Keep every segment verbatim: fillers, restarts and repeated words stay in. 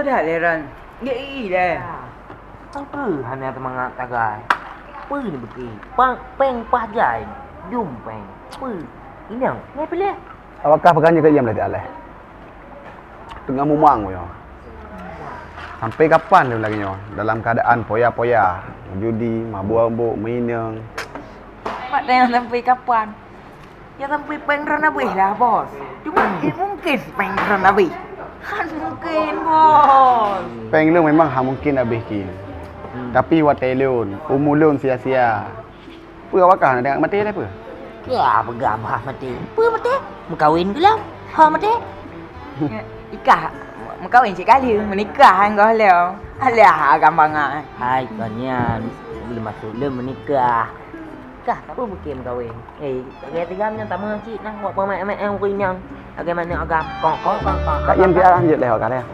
Dah lé Ran. Gei lé. Apa hana teumangat tagai? Peue ni beuki? Pang peng pah jai. Jum peng. Peue? Inong, ngai pilih. Awak kah pekan je keu iam lé aleh. Teungoh mumang nyoe. Sampai kapan lé lagée nyoe dalam keadaan poya-poya, judi, mabuk-mabuk, meuinong? Pat nyang sampai kapan? Ya sampai peng ron abéh lah, Bos. Cuma eh, mungkin peng ron abéh. Kan mungkin, Bos. Peng lôn memang ha mungkin abéh kin. Tapi watée lôn, umu lôn sia-sia. Peue awak kah na maté lé peue? Ya, peugah bah maté. Peue maté? Meukawen keu lom. Ha maté. Ikah meukawen cit kali, meunikah goh lom. Alah, gampang ah. Hai, kon nyan. Ulôn maksud lôn meunikah. Kah, peue mungkin meukawen? Eh, lagée tigam nyan tamong cit nah, wak peumaén-maén ureuëng nyan. Lagée mana agam? Kong, kong, kong, kong. Kak Yen piala lanjut leh wak kah leh.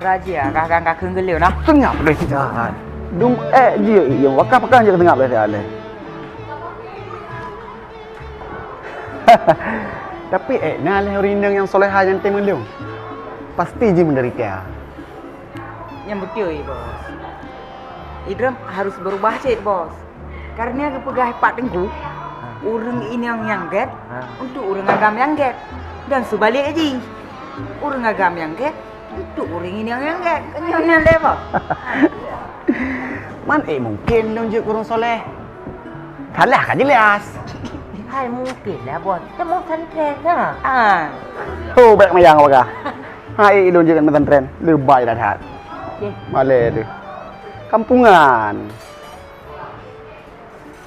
Raja kah kang kakheun geuleu nah. Seungap leh tidak. Dum eh je yang wakah pekan je seungap leh tidak leh. Tapi eh na leh ureuëng inong nyang soleha nyang teumeulung. Pasti ji menderita. Nyang beutôi, Bos. Idrom harus berubah cit, Bos. Karena geupeugah Pak Teungku, ureuëng inong nyang gét untuk ureuëng agam nyang gét. Dan seubalik jih, ureuëng agam nyang gét untuk ureuëng inong nyang gét. Kan nyan lé, Bos? Man eh mungkin lôn jeuet keu ureuëng soleh. Salah ka jelas. Hai mungkin lah, Bos. Temu santren ha. Ah. Ho, bék mayang awak kah. Hai lôn jeuet keu pesantren. Leubeh dah that. Okey. Malée tu. Kampungan.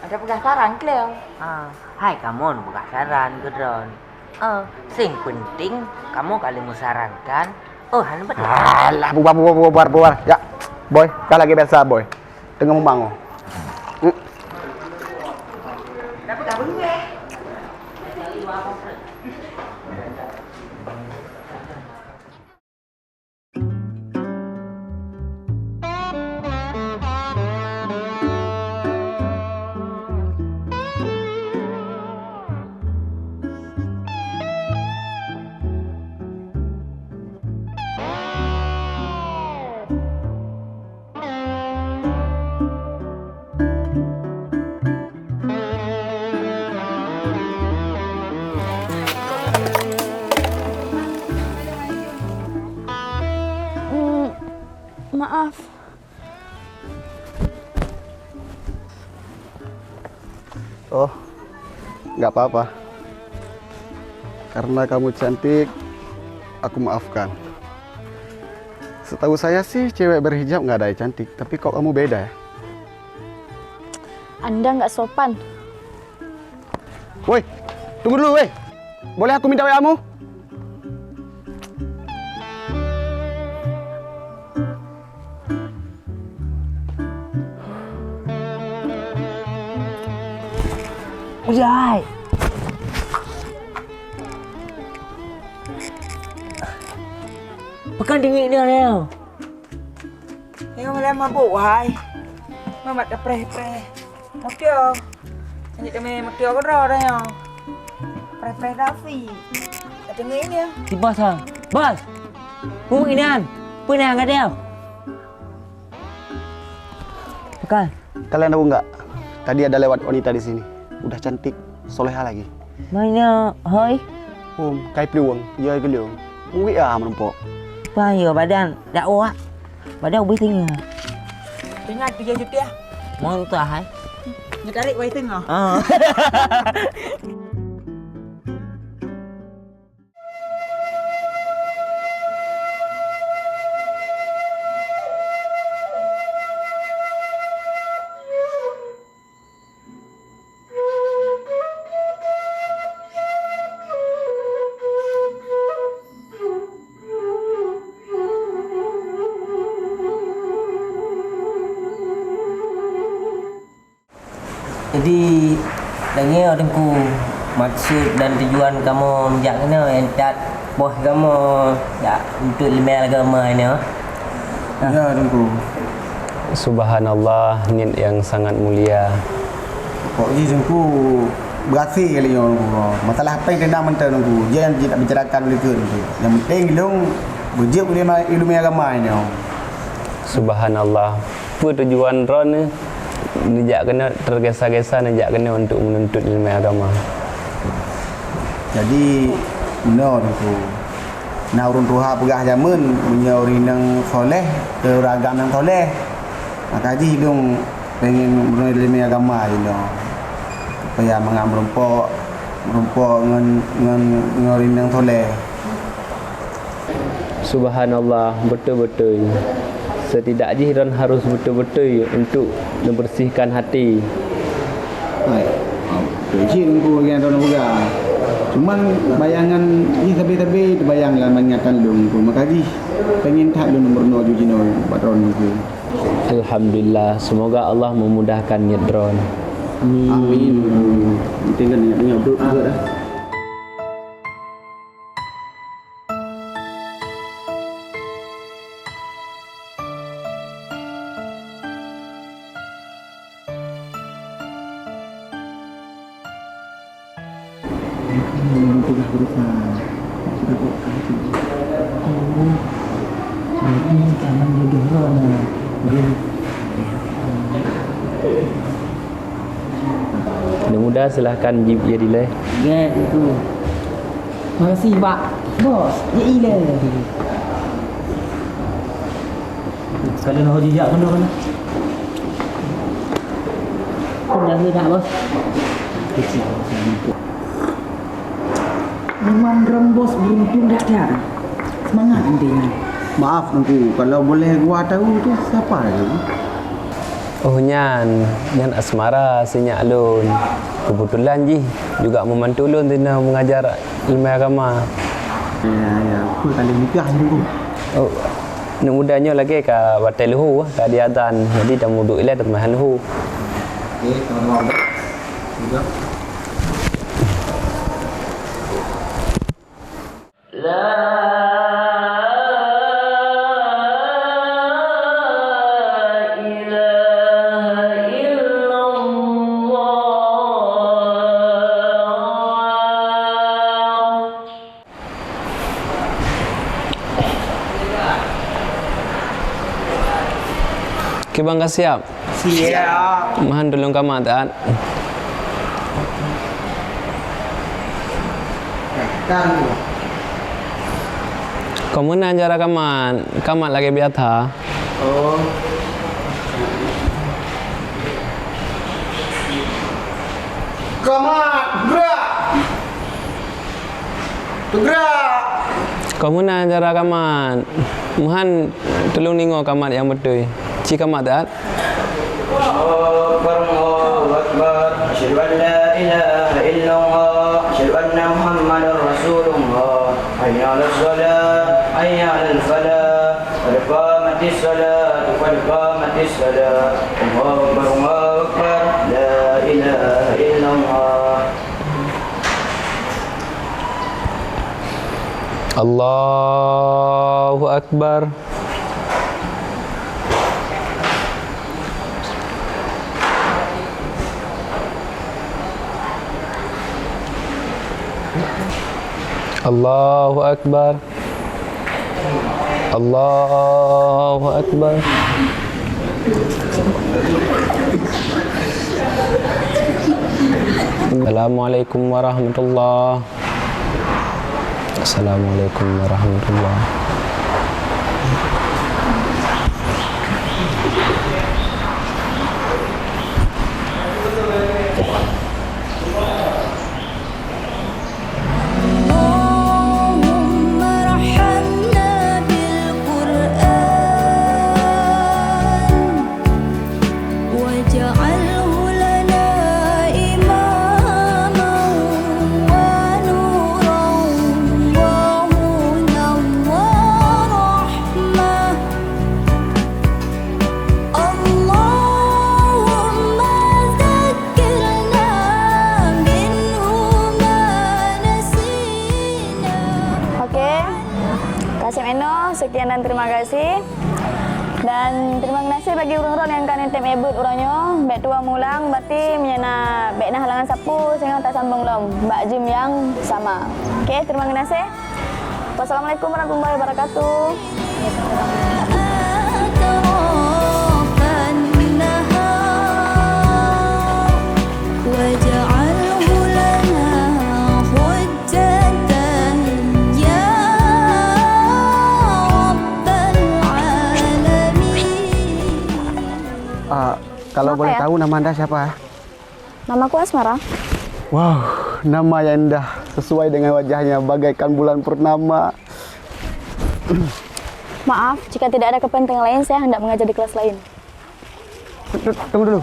Ada peugah saran, Cleo? Ah, hai kamoe peugah saran keu droen. Ah, sing penting kamoe ka lheueh meusarankan. Oh, hana beutôi. Alah, bubar, bubar, bubar, bubar. Ya, Boy, kah lagée biasa, Boy. Teungoh mumang. Hmm. Dah peugah beungéh. Hmm, maaf. Oh, nggak apa-apa. Karena kamu cantik, aku maafkan. Setahu saya sih cewek berhijab nggak ada yang cantik, tapi kok kamu beda ya? Anda nggak sopan. Woi, tunggu dulu woi. Boleh aku minta W A-mu? Ujai. Pekan dingin dia leo. Nyoe mulai mabuk hai. Mamat ka preh-preh. Mutio. Lanjut kami mutio ke dah dah nyoe. Preh-preh Dafi. Ada ngai ni. Si bos ha. Bos. Hu inan. Peue nyang gadeuh? Pekan. Kalian tahu nggak? Tadi ada lewat wanita di sini. Udah cantik, soleha lagi. Mana hoi? Hum, kai plueng, ya geliung. Muwi ah menumpuk. Pah ya badan dak wak. Badan ubih tinggi. Ingat tiga juta. Mau tu hai. Nyetarik wai tengah. Ah. Jadi, lagée nyoe Teungku, maksud dan tujuan kamoe meujak keunoe nyang that boh kamoe jak untuk leumé agama nyoe. Ya, Teungku. Subhanallah, niet nyang sangat mulia. Pokok jih Teungku, berhasil kali nyoe Teungku. Masalah péng teunak mantong Teungku. Jih nyang jih tak bicarakan ulih keu Teungku. Yang penting lôn Beujeuet ileumèe, ileumèe agama nyoe. Subhanallah. Peue tujuan droeneuh neujak keunoe, tergesa-gesa neujak keunoe untuk menuntut ileumèe agama? Jadi, inoe Teungku, na ureueng tuha peugah jameun, meunyoe ureueng inong soleh, keu ureueng agam nyang soleh, maka jih idong pengen meunurot ileumèe agama jinoe, supaya mangat meurumpok, meurumpok ngon, ngon, ngon ureueng inong soleh. Subhanallah, beutôi-beutôi. Setidak jih droen harôh beutôi-beutôi untuk neubeureusikan hati. Hai, beutôi cit Teungku nyang droen peugah. Cuman bayangan jih sabe-sabe teubayang lam ingatan lôn Teungku. Maka jih pengen that lôn meurunoe ju jinoe bak droen Teungku. Alhamdulillah, semoga Allah memudahkan niet droen. Amin. Amin. Tinggal niat-niat brok juga dah. Sudah berubah. Sudah berubah. Oh. Jadi, taman jodoh roh, nah. Jadi, Anak muda, silahkan jih dilèe. Ya, itu. Makasih, Pak. Bos, ya ile. Sekalian ho jijak keunoe keunoe. Udah, udah, Bos. Memang rembos beruntung dak tiang. Semangat intinya. Maaf Teungku, kalau boleh gua tahu tu siapa dia? Oh nyan, nyan Asmara, sinyak lôn. Kebetulan jih juga membantu lôn tina mengajar ilmu agama. Ya, ya, aku kali nikah Teungku. Oh, aneuk muda nyoe lagèe ka watèe leuhô, ka diazan. Jadi dah muduk ilèe dah teumah leuhô. Okey, sama-sama. Juga. La ilaha illallah. Kiban ka siap? Siap. Meuhan tulông kamat, Tat. Kon meunan cara kamat, kamat lagèe biasa. Oh. Kamat, gerak! Teugerak! Kon meunan cara kamat. Meuhan tulông deungö kamat nyang beutôi. Ci kamat that. Allahu Akbar, Allahu Akbar. Asyhadu an la ilaha illallah. Asyhadu anna Muhammadar Rasulullah. Hayya 'alas shalah, hayya 'alal falah. Qad qamatis shalah, qad qamatis shalah. Allahu Akbar, Allahu Akbar. La ilaha illallah. Allahu Akbar. Allahu Akbar. Allahu Akbar. Assalamualaikum warahmatullah. Assalamualaikum warahmatullah. اللهم ارحمنا بالقرآن واجعله لنا إماما ونورا وهدى ورحمة. اللهم ذكرنا منه ما نسينا. Okey. Ka seb inoe, sekian dan terima kasih. Dan terima kasih bagi ureueng-ureueng nyang ka neutém èbeuet uroe nyoe. Bèk tuwo mulang, berarti meunyoe na bèk na halangan sapeue, singoh tasambong lom bak jeuem nyang sama. Okey, terima kasih. Wassalamualaikum warahmatullahi wabarakatuh. أطراف النهار واجعله لنا حجة يا رب العالمين. Ah, kalau Kenapa boleh ya? tahu nama Anda siapa? Namaku Asmara. Wow, nama yang indah, sesuai dengan wajahnya bagaikan bulan purnama. Maaf, jika tidak ada kepentingan lain, saya hendak mengajar di kelas lain. Tunggu dulu.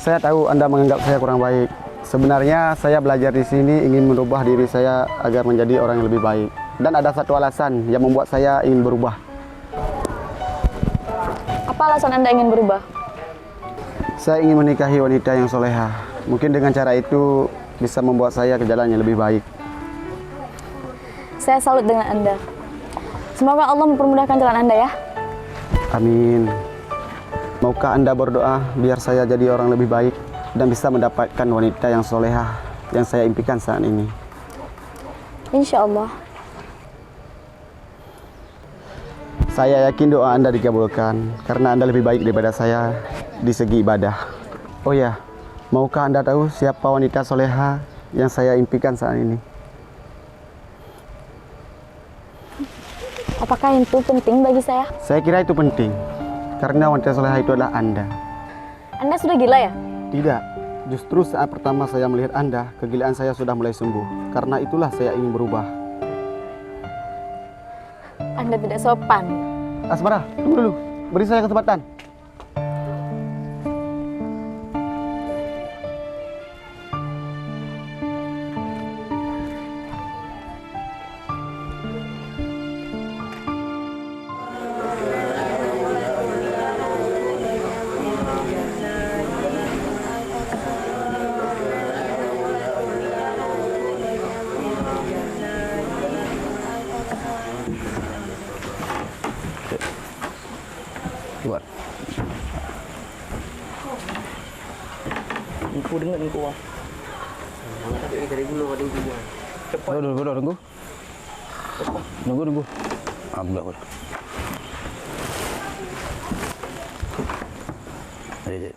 Saya tahu Anda menganggap saya kurang baik. Sebenarnya saya belajar di sini ingin merubah diri saya agar menjadi orang yang lebih baik. Dan ada satu alasan yang membuat saya ingin berubah. Apa alasan Anda ingin berubah? Saya ingin menikahi wanita yang soleha. Mungkin dengan cara itu bisa membawa saya ke jalan yang lebih baik. Saya salut dengan Anda. Semoga Allah mempermudahkan jalan Anda ya. Amin. Maukah Anda berdoa biar saya jadi orang lebih baik dan bisa mendapatkan wanita yang soleha yang saya impikan saat ini? Insya Allah. Saya yakin doa Anda dikabulkan karena Anda lebih baik daripada saya di segi ibadah. Oh ya, maukah Anda tahu siapa wanita soleha yang saya impikan saat ini? Apakah itu penting bagi saya? Saya kira itu penting karena wanita soleha itu adalah Anda. Anda sudah gila ya? Tidak. Justru saat pertama saya melihat Anda, kegilaan saya sudah mulai sembuh. Karena itulah saya ingin berubah. Anda tidak sopan. Asmara, tunggu dulu. Beri saya kesempatan. Luar. Engku dengar engku ah. Dari dulu ada engku ah. Duduk, duduk, duduk, tunggu. Tunggu, tunggu. Alhamdulillah. Eh, eh.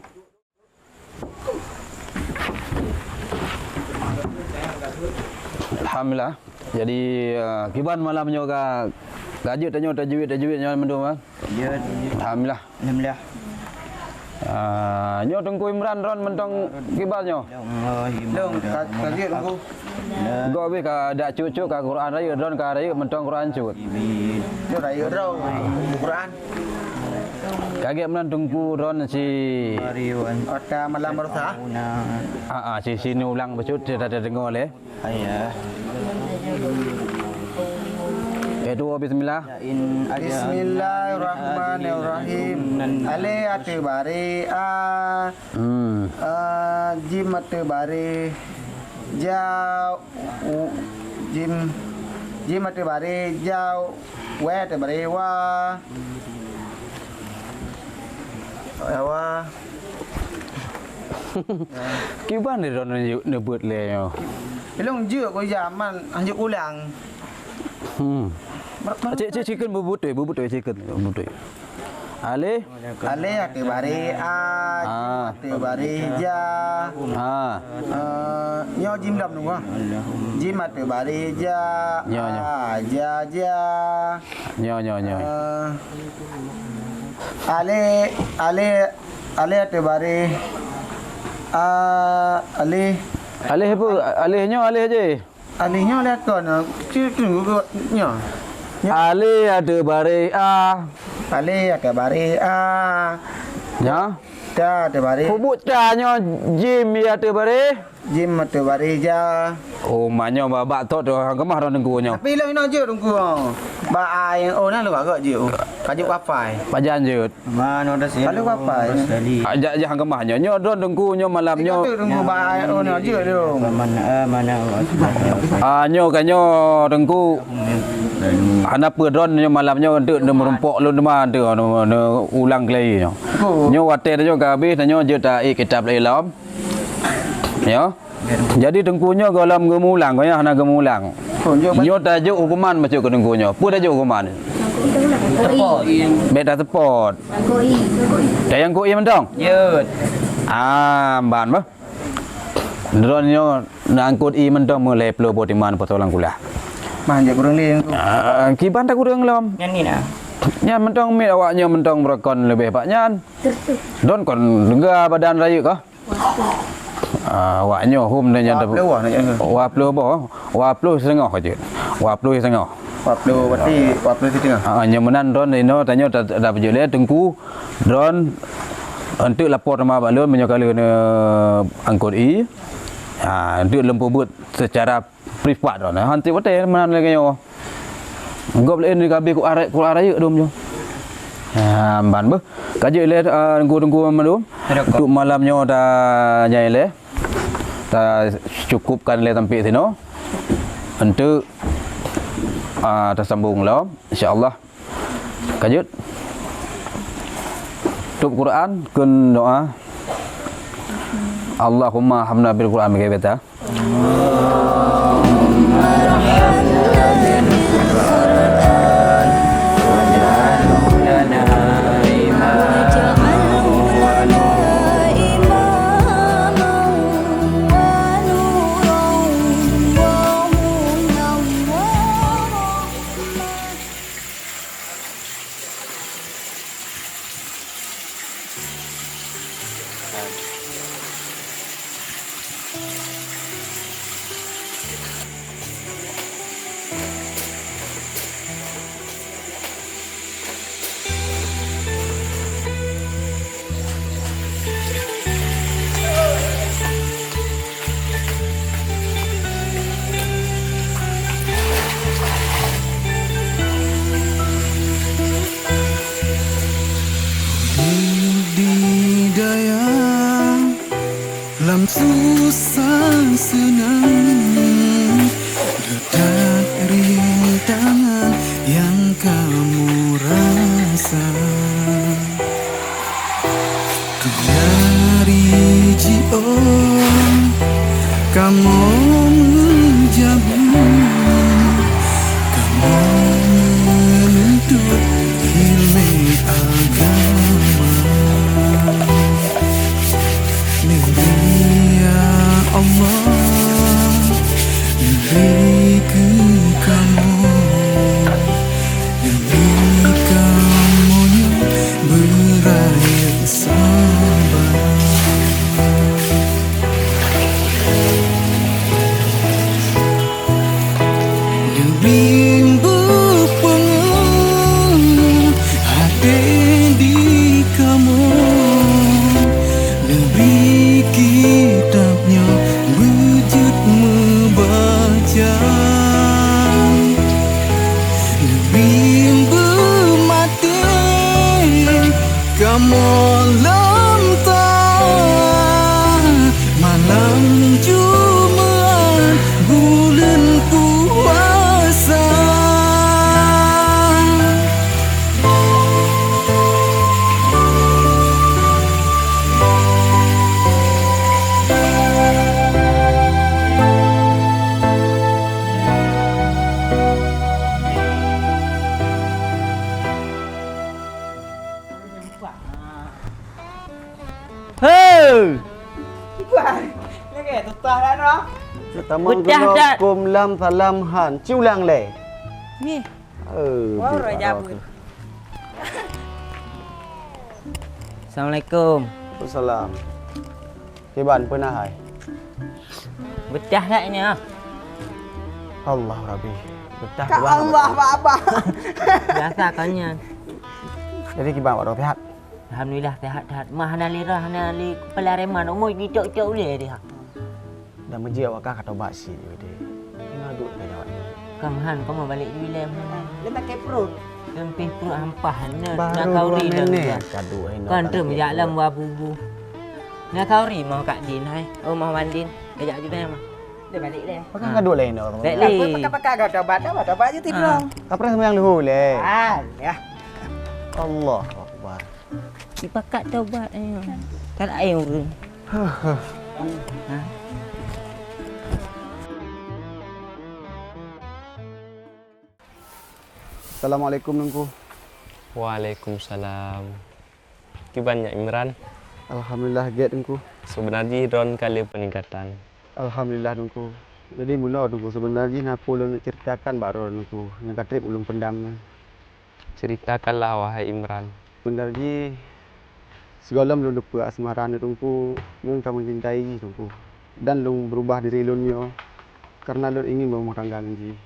Alhamdulillah. Jadi, eh, kiban malam nyoe ka, ka jeuet tanyoe tajwid, tajwid nyoe mandum, eh? Jeuet. Alhamdulillah. Alhamdulillah. Ah, nyoe Teungku Imran droen mantong kiban nyoe. Long, ka, ka jeuet, Teungku. Gob beh ka dak cut-cut ka Quran rayeuk, droen ka rayeuk mantong Quran cut. Nyoe rayeuk droe Quran. Ka gét meunan Teungku droen si Ota malam baroesa. Ah, ah, si, si ni ulang bacut, dah, dah deungoe lé. Ayah. Eh, dua, bismillah. Bismillahirrahmanirrahim. Alif ateueh baréh a. Hmm. A, jim ateueh baréh ja, u, jim, jim ateueh baréh ja, wai ateueh baréh wa. Wa. Kiban droen neubeuet lé nyoe. Ilong jeuet keu zaman hanjeuet ulang. Hmm. Cik, cik, cik, kan bubut tu, bubut tu, cik, kan bubut tu. Alif. Alif ateueh baréh a, jim ateueh baréh ja. Ah. Eh, nyoe jim dam tu, ha. Jim ateueh baréh ja. Nyoe, nyoe. A, ja, ja. Nyoe, nyoe, nyoe. Eh, alif, alif, alif ateueh baréh a, alif. Alif apa? Alif nyoe, alif je. Alif nyoe lé kon, tu, tu, nyoe. Nyoe. Alif ateueh baréh a. Alif ateueh baréh a. Nyoe. Ta ateueh baréh. Peubuet ta nyoe jim ateueh baréh. Jim ateueh baréh ja. Oh, ma nyoe babak tok tu, hang keumah droen Teungku nyoe. Tapi ilong inoe jeuet Teungku. Ba a, o na lôn agak jeuet. Ka jeuet wafai. Pajan jeuet. Kalau wafai. Ah, jak, jak hang keumah nyoe. Nyoe droen Teungku nyoe malam nyoe. Teungku ba a, o na jeuet tu. Ah, nyoe ka nyoe Teungku. Hana peue droen nyoe malam nyoe, eunteuk neumeurumpok lôn teuma, eunteuk neu-, neu-, ulang keulai nyoe. Nyoe watèe tanyoe ka habéh, tanyoe jeuet taék kitab lé lom. Nyoe. Jadi teungku nyoe gohlom geumulang, nyoe hana geumulang. Nyoe tajok hukuman bacut keu teungku nyoe. Peue tajok hukuman? Bèk taseupôt. Tayang keu ie mantong? Jeuet. Ah, ban bah. Droeneuh nyoe neuangkot ie mantong meulhèe ploh boh timan potolang kulah. Mah, jak kureueng lé. Ah, kiban takureueng lom. Nyan ni na. Nyan mantong miet awak nyoe mantong beureugon leubeh bak nyan. Droeneuh kon teuga badan rayeuk kah? Ah, awak nyoe hom dan nyan. Waploh boh, waploh boh, waploh siteungoh jeuet. Waploh siteungoh. Waploh berarti waploh siteungoh. Ah, nyoe meunan droeneuh inoe tanyoe ta-, tapeujeuet lé teungku. Droeneuh eunteuk lapor teuma bak lôn meunyoe ka lheueh neuangkot ie. Ha, eunteuk lôn peubuet seucara privat droeneuh. Han teuh watèe meunan lagèe nyoe. Gob lé nyoe ka habéh Quran, Quran rayeuk dum nyoe. Ha, ban beuh. Ka jeuet lé, ah, teungku-teungku mandum. Untuk malam nyoe ta nyang ilèe. Ta cukupkan lé sampai sinoe. Eunteuk, ah, tasambong lom, insya Allah. Ka jeuet. Tôb Quran kheun doa. Allahumma arhamna bil Quran, bagi beta. Di daya lam susah senang, dekat rintangan yang kamu rasa. Jari jiôh kamoe meujabu, kamoe meununtut ileumèe agama. Neubri, ya Allah, neubri keu kamoe. Neubri kamoe nyoe beurayeuk sabar. Neubri beupeungeut até di kamoe. Neubri kitab nyoe beujeuet meubaca. Neubri beumaté kamoe lom ta malam Jumat buleuen puasa. Hei! Wah, lagèe tutah dah, noh. Peutamong Peudah keunoe dah. Kum lam salam han. Ci ulang lé. Nih. Eh, Wah, bit roh arah jabut. Tu. Assalamualaikum. Waalaikumsalam. Kiban peue na hai? Betah tak nyoe? Allah Rabbi. Betah Ka keubah Allah, Abah. Abah, Abah. Biasa kan nyan. Jadi kiban awak droe sihat? Alhamdulillah, sihat-sihat. Mah hana lé roh, hana lé kepala reman. Umur jicok-cok ulèe dia. Dan meujeuet awak ka tobat sit jih deh. Ingat duek ka jawab. Kam han, kamoe balek di wilayah mana? Dia pakai perut. Lempih perut hampah, na, Baru na kauri dua dah minit. Dah. Ka duek inoe. Kan tu mejak lam buah bubu. Na kauri mau Kak Din, hai. Oh, mau Wan Din. Kejap je dah, mah. Dia balik deh. Pakai Ha. Ka duek lain orang. Balik. Tak apa, pakai-pakai agak tobat dah, tobat je tidur. Ha. Tak pernah sembahyang luhur leh. Ah, ya. Allahu Akbar. Dipakat taubat, eh. Tak ada air urun. Huh, huh. Ha? Assalamualaikum, Teungku. Waalaikumsalam. Kiban nyak Imran? Alhamdulillah, gét, Teungku. Seubeuna jih droen ka lheueh peuningkatan. Alhamdulillah, Teungku. Jadi meunoe, Teungku, seubeuna jih na peue lôn ceuritakan bak droen, Teungku, nyang ka trép ulôn peundam nyoe. Ceuritakanlah, wahai Imran. Seubeuna jih, sigohlom lôn teupeu Asmara nyoe, Teungku, lôn ka meucintai jih, Teungku. Dan lôn beurubah diri lôn nyoe kareuna lôn ingin beurumah tangga ngon jih.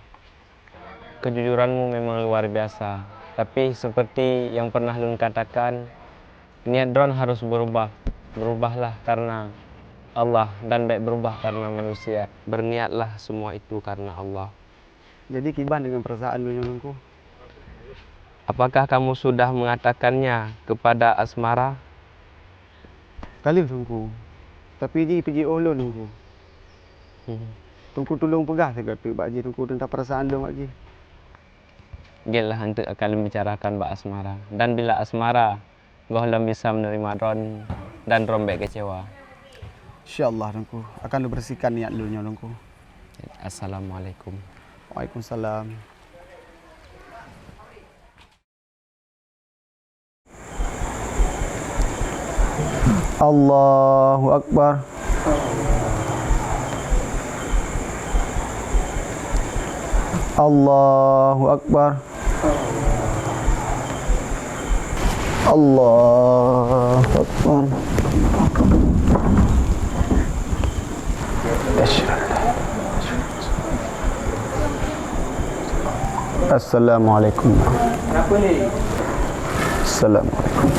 Kejujuranmu memang luar biasa, tapi seperti yang pernah lôn katakan, niat droen harus berubah. Berubahlah karena Allah dan bék berubah karena manusia. Berniatlah semua itu karena Allah. Jadi kiban dengan perasaan lôn nyoe, Teungku? Apakah kamu sudah mengatakannya kepada Asmara? Ka lheueh, Teungku. Tapi jih peujiôh lôn, Teungku. Hmm. Teungku tulông peugah sigoe teuk bak jih, Teungku, teuntang perasaan lôn bak jih. Gét lah, eunteuk akan lôn bicarakan bak Asmara. Dan bila Asmara gohlom bisa menerima droen dan droen bék kecewa. Insya Allah, Teungku. Akan lôn bersihkan niat lôn nyoe, Teungku. Assalamualaikum. Waalaikumsalam. Allahu Akbar. Allahu Akbar. Allahu Akbar. Assalamualaikum. Assalamualaikum.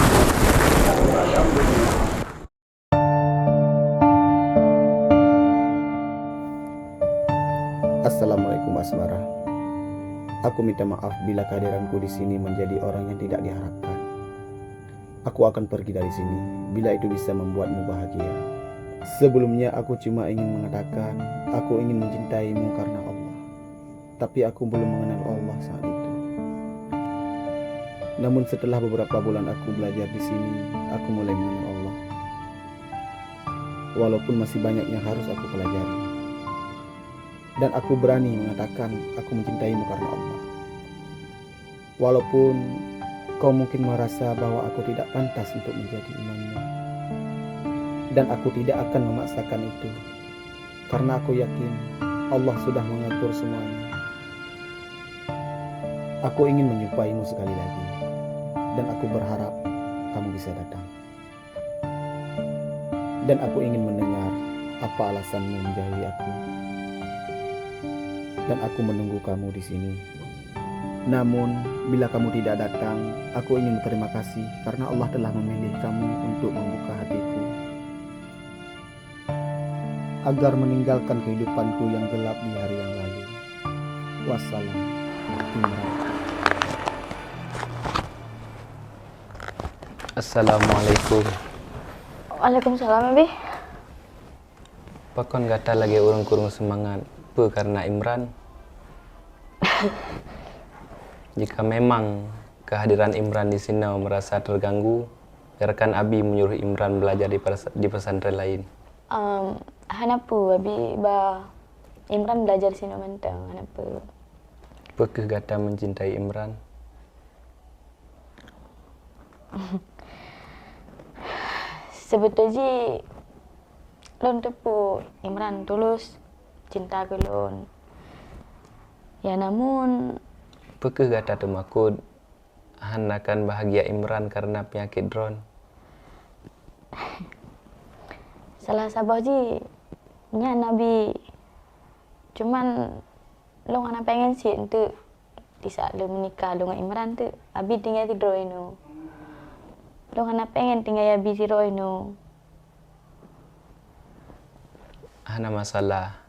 Assalamualaikum, Asmara. Aku minta maaf bila kehadiranku di sini menjadi orang yang tidak diharapkan. Aku akan pergi dari sini bila itu bisa membuatmu bahagia. Sebelumnya, aku cuma ingin mengatakan, aku ingin mencintaimu karena Allah. Tapi aku belum mengenal Allah saat itu. Namun, setelah beberapa bulan aku belajar di sini, aku mulai mengenal Allah. Walaupun masih banyak yang harus aku pelajari. Dan aku berani mengatakan aku mencintaimu karena Allah. Walaupun kau mungkin merasa bahwa aku tidak pantas untuk menjadi imammu. Dan aku tidak akan memaksakan itu. Karena aku yakin Allah sudah mengatur semuanya. Aku ingin menjumpaimu sekali lagi. Dan aku berharap kamu bisa datang. Dan aku ingin mendengar apa alasanmu menjauhi aku. Dan aku menunggu kamu di sini. Namun, bila kamu tidak datang, aku ingin berterima kasih karena Allah telah memilih kamu untuk membuka hatiku. Agar meninggalkan kehidupanku yang gelap di hari yang lalu. Wassalam. Imran. Assalamualaikum. Waalaikumsalam, Abi. Pakon gata lagée ureuëng kureueng seumangat? Peue kareuna Imran? Jika memang kehadiran Imran di sinoe merasa terganggu, biarkan Abi menyuruh Imran belajar di pers-, di pesantren lain. Em, hana peue, Abi, ba Imran belajar di sinoe mantong, hana peue. Peu kheueh gata mencintai Imran? Seubeutôi jih, lôn teupeu Imran tulus cinta keu lôn. Ya, namun, peu kheueh gata teumakot hana kan bahagia Imran kareuna peunyakét droen? Salah saboh jih nyan, Abi. Cuman, lôn hana péngen cit eunteuk di saat lôn meunikah lôn ngon Imran teuk, Abi tinggai sidroe inoe. Lôn hana péngen tinggai Abi sidroe inoe. Hana masalah.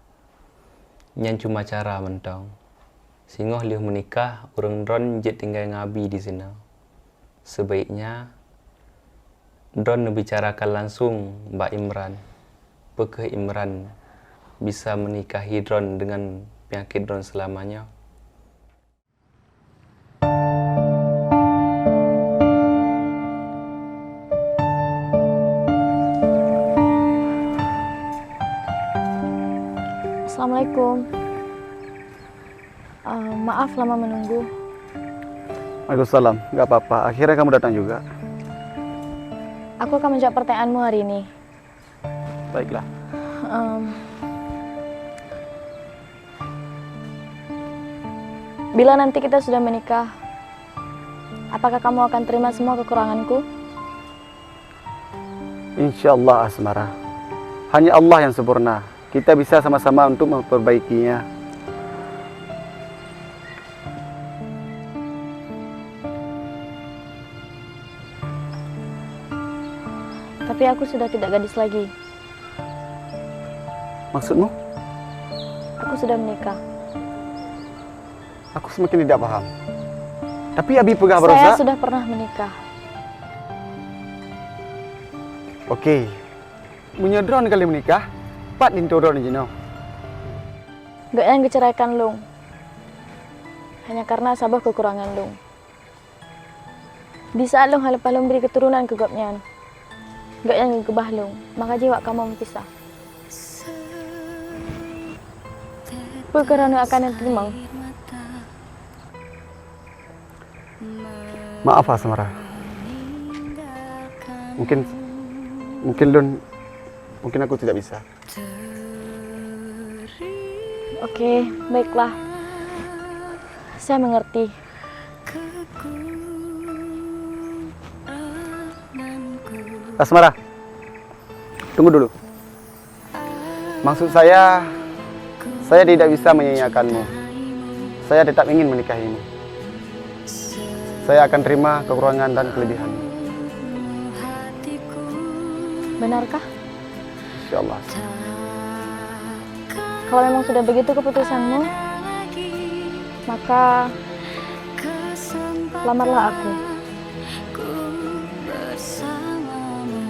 Nyan cuma cara mantong. Singoh lheueh meunikah, ureuëng droen jeuet tinggai ngon Abi di sinoe. Seubaiknya, droen neubicarakan langsung bak Imran. Peu kheueh Imran bisa meunikahi droen deungon peunyakét droen seulama nyoe? Assalamualaikum. Ah, maaf lama menunggu. Waalaikumsalam. Nggak apa-apa. Akhirnya kamu datang juga. Aku akan menjawab pertanyaanmu hari ini. Baiklah. Em, bila nanti kita sudah menikah, apakah kamu akan terima semua kekuranganku? Insya Allah, Asmara. Hanya Allah yang sempurna. Kita bisa sama-sama untuk memperbaikinya. Tapi aku sudah tidak gadis lagi. Maksudmu? Aku sudah menikah. Aku semakin tidak paham. Tapi Abi peugah barosa. Saya sudah pernah menikah. Oke. Meunyoe droeneuh ka lheueh meunikah, pat linto droeneuh jinoe? Gobnyan geuceraikan lôn hanya karena saboh keukurangan lôn. Di saat lôn hana leupah lôn bri keuturonan keu gobnyan, gobnyan geukeubah lôn, maka jih wak kamoe meupisah. Peue keuh droeneuh akan neuteurimong? Maaf, Asmara. Mungkin, mungkin lôn, mungkin aku tidak bisa. Oke, baiklah. Saya mengerti. Asmara, tunggu dulu. Maksud saya, saya tidak bisa menyia-nyiakanmu. Saya tetap ingin menikahimu. Saya akan terima kekurangan dan kelebihanmu. Benarkah? Insya Allah. Kalau memang sudah begitu keputusanmu, maka lamarlah aku.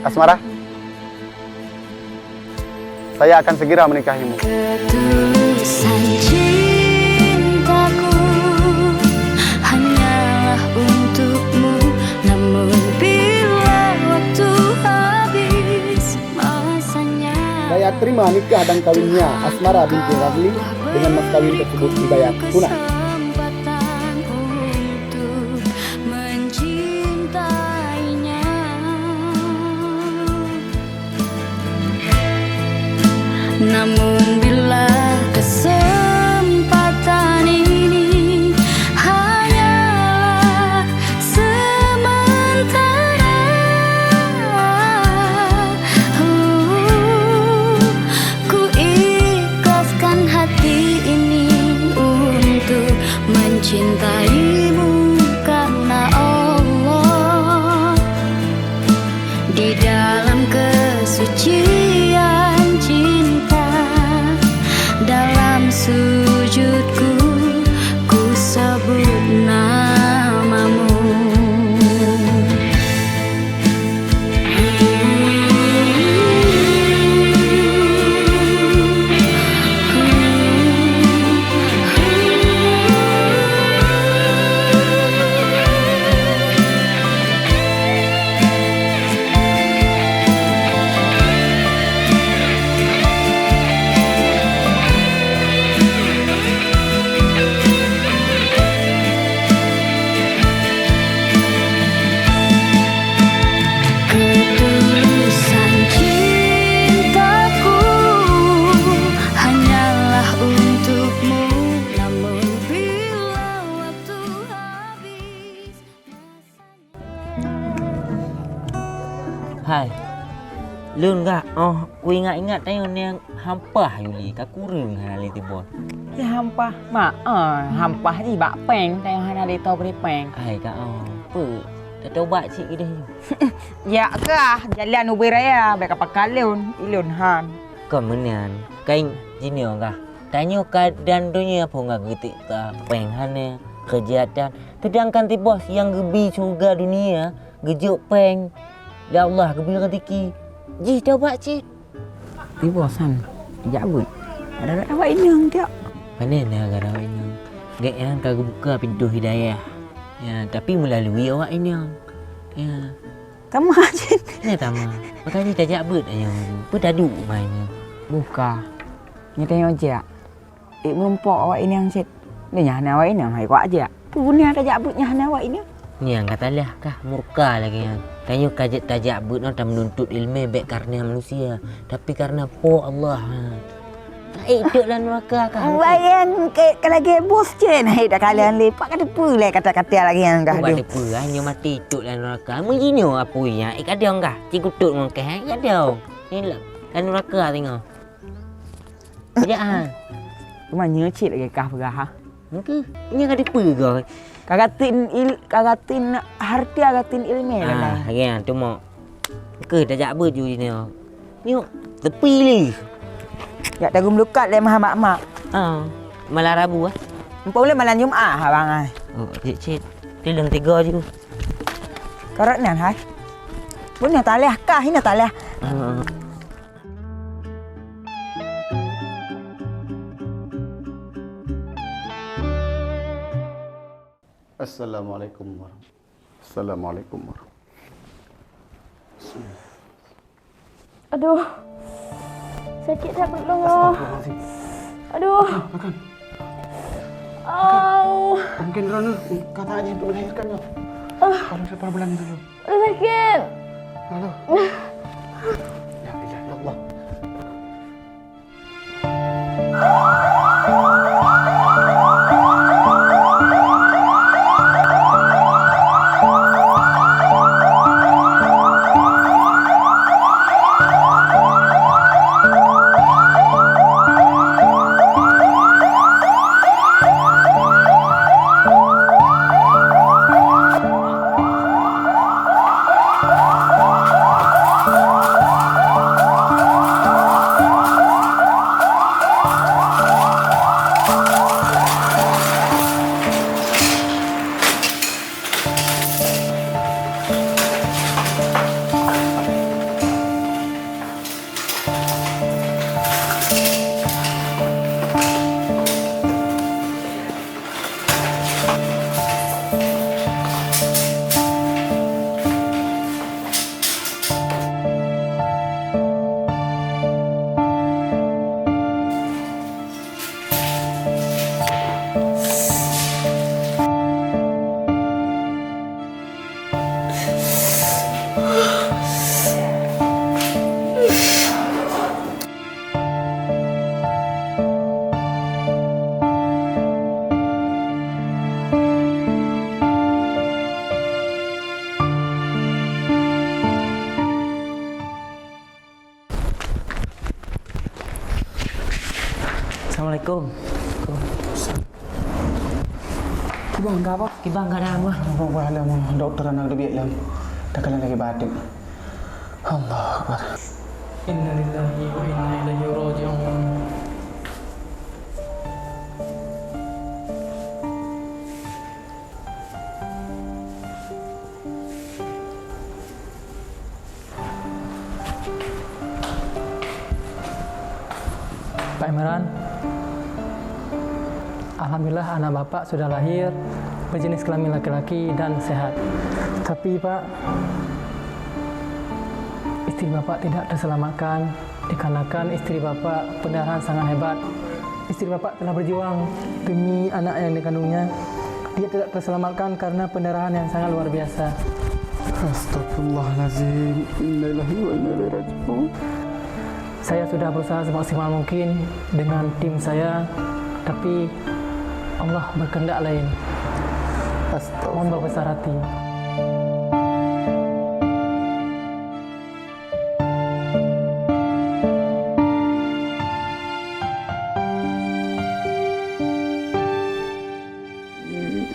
Asmara, saya akan segera menikahimu. Ketulusan cintaku hanyalah untukmu, namun bila waktu habis masanya. Saya terima nikah dan kawinnya Asmara binti Razli dengan mas kawin tersebut dibayar tunai. Kesempatan untuk mencintainya. Namun bila kesempatan ini hanyalah sementara, uh, ku ikhlaskan hati ini untuk mencintaimu karena Allah. Di dalam kesucian cinta, dalam sujudku ku sebut namamu. Ketulusan cintaku hanyalah untukmu, namun bila waktu habis. Hai, lôn gak, oh, kuingat-ingat tanyoe nyan hampah Yuli, ka kureueng hana lé teuboh. Ya hampah, ma, eh, hampah jih bak péng, tanyoe hana lé tho bri péng. Hai kak, oh, peue, tatobat cit keudeh nyoe. Jak kah, jalan ubé raya, bèk ka pakat lôn, ilôn han. Kon meunan, kain jinoe gah. Tanyoe keuadaan donya phon geutik ka péng hana, keujahatan. Seudangkan teuboh nyang geubi syeuruga dunia, geujok péng, ya Allah, geubi rezeki. Jih taubat cit. Teuboh san, jak beuet. Ada awak inong tiak. Pane na gara awak inong. Gét nyan ka geubuka pintoe hidayah. Ya, tapi meulalui awak inong. Ya. Tamah cit. Hana tamah. Makanya tajak beuet ayong. Peue taduek mai nyoe? Buka. Nyoe tanyoe jak. Ék meurumpok awak inong cit. Nyoe nyan awak inong hai kuak jak. Beuna tajak beuet nyan hana awak ingat. Nyang ka talah kah murka lagèe nyan. Tanyoe ka jeuet tajak beuet nyoe tameununtut ileumèe bèk kareuna manusia, tapi kareuna Po Allah. Ha. Ka ék lam nuraka kah? Laén ka lagèe bos cen, hai dak kalian lé. Pak ka teupeue lé kata-kata lagèe nyan kah. Bukan teupeue, nyoe maté cok lam nuraka. Meunyoe apui nyan, ék kadong kah? Cit kutot ngon kah, ék kadong. Ni lam nuraka tengok. Kejap, ha. Cuma nyoe cit lagèe kah peugah, ha. Engke, nyoe ka dipeugah. Ka gatin il-, ka gatin hareuta gatin ileumèe. Ah, lagèe nyan, teuma. Engke tajak beuet ju nyoe. Nyoe, tepi lé. Jak tagu meulukat lé meuh mak-mak. Ah, malam Rabu, ah. Mumpung lé malam Jumat, abang ai. Oh, cit-cit. Tileueng tiga ju. Karot nyan, hai. Beuna talah kah, hina talah. Ah. Assalamualaikum warahmatullahi. Assalamualaikum warahmatullahi. Aduh. Sakét that peureuet lôn. Astagfirullahaladzim. Aduh. Makan, makan. Au. Mungkin Rona katanya untuk melahirkan, ya. Ah. Kalau saya bulan itu. Aduh, sakét. Halo. Ya, ya Allah. Assalamualaikum. Kiban ka, Pak? Kiban ka dah, Pak. Apa, apa, alam, doktor anak lebih alam. Dah kena lagi batuk. Allahu Akbar. Innalillahi wa inna ilaihi raji'un. Pak Imran, alhamdulillah anak Bapak sudah lahir, berjenis kelamin laki-laki dan sehat. Tapi Pak, istri Bapak tidak terselamatkan dikarenakan istri Bapak pendarahan sangat hebat. Istri Bapak telah berjuang demi anak yang dikandungnya. Dia tidak terselamatkan karena pendarahan yang sangat luar biasa. Astagfirullahaladzim. Innalillahi wa inna ilaihi raji'un. Saya sudah berusaha semaksimal mungkin dengan tim saya, tapi Allah berkehendak lain. Mohon berbesar hati.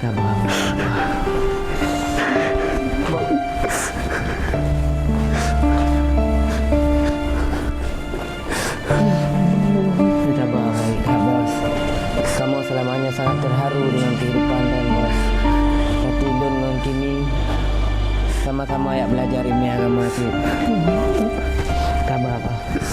Sabar. Sabar, Farid, sabar. Kamoe selamanya sangat terharu dengan kehidupan dan Bos. Tapi lôn ngon Kimi sama-sama jak belajar ilmu agama cit. Sabar, Bos.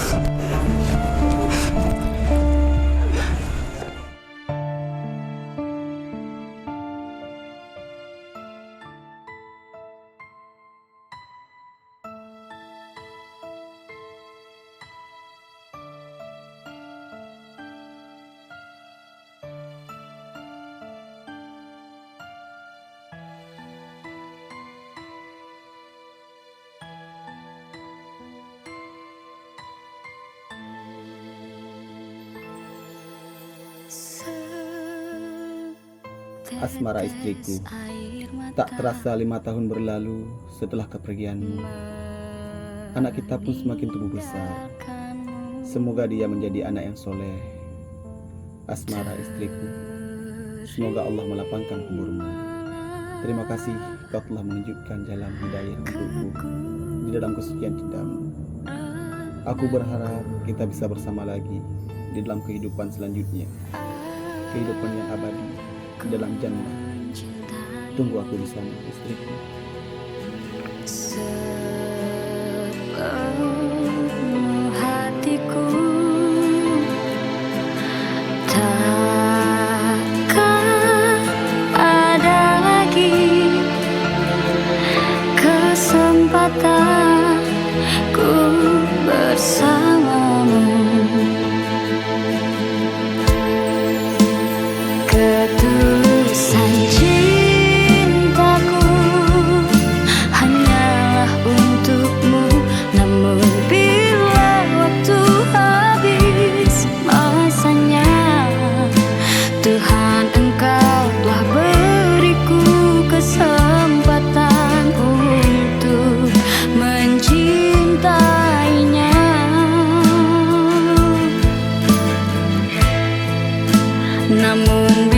Asmara istriku, tak terasa lima tahun berlalu setelah kepergianmu. Anak kita pun semakin tumbuh besar. Semoga dia menjadi anak yang soleh. Asmara istriku, semoga Allah melapangkan kuburmu. Terima kasih kau telah menunjukkan jalan hidayah untukku di dalam kesucian cintamu. Aku berharap kita bisa bersama lagi di dalam kehidupan selanjutnya. Kehidupan yang abadi di dalam jannah. Tunggu aku di sana, istriku. Sepenuh hatiku takkan ada lagi kesempatan ku bersamamu. Ketulusan cintaku hanyalah untukmu, namun bila waktu habis masanya, Tuhan Engkau telah beriku kesempatan untuk mencintainya. Namun